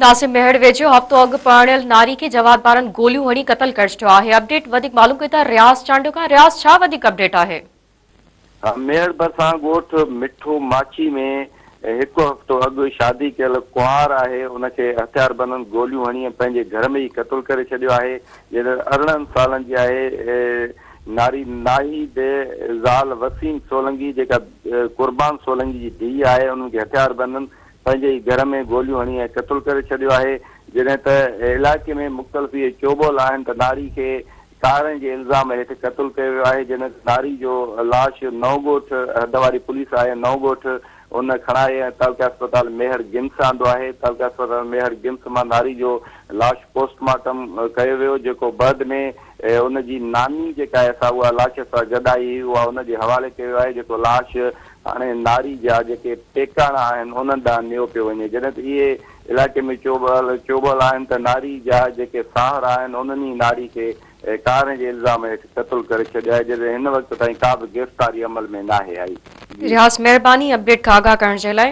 ناصر ميهڙ ويجهو هفتو اڳ پرڻيل ناري کي جوابدارن گوليون هڻي قتل ڪري ڇڏيو آهي، اپڊيٽ وڌيڪ معلوم ڪيون ٿا رياض چانڊيو کان، رياض ڇا وڌيڪ اپڊيٽ آهي؟ ميهڙ ڀرسان ڳوٺ مٺو ماڇي ۾ هڪ هفتو اڳ شادي ڪيل ڪنوار آهي ان کي هٿياربندن گوليون هڻي ۽ پنهنجي گهر ۾ ئي قتل ڪري ڇڏيو آهي جڏهن ته 18 سالن جي آهي ناري ناهيد زال وسيم سولنگي جيڪا قربان سولنگي جي ڌيء آهي انهن کي هٿياربندن پنهنجي ئي گهر ۾ گوليون هڻي ۽ قتل ڪري ڇڏيو آهي، جڏهن ته علائقي ۾ مختلف اهي چوٻول آهن ته ناري کي ڪارنهن جي الزام هيٺ قتل ڪيو ويو آهي، جڏهن ته ناري جو لاش نئون ڳوٺ حد واري پوليس آهي نئون ڳوٺ ان کڻائي ۽ تعلقه اسپتال ميهڙ گمس آندو آهي، تعلقه اسپتال ميهڙ گمس مان ناري جو لاش پوسٽ مارٽم ڪيو ويو، جيڪو بعد ۾ ان جي ناني جيڪا آهي سا اها لاش سان گڏ آئي هئي اها ان جي حوالي ڪيو ويو آهي، جيڪو لاش هاڻي ناري جا جيڪي ٽيڪاڻا آهن انهن ڏانهن نيو پيو وڃي جڏهن ته اهي علائقي ۾ چوٻول آهن ته ناري جا جيڪي ساهر آهن انهن ئي ناري کي ڪارنهن جي الزام هيٺ قتل ڪري ڇڏيو آهي جڏهن هن وقت تائين ڪا به گرفتاري عمل ۾ ناهي آئي. جي. رياض مهرباني اپڊيٽ کان آگاهه ڪرڻ جي لاء.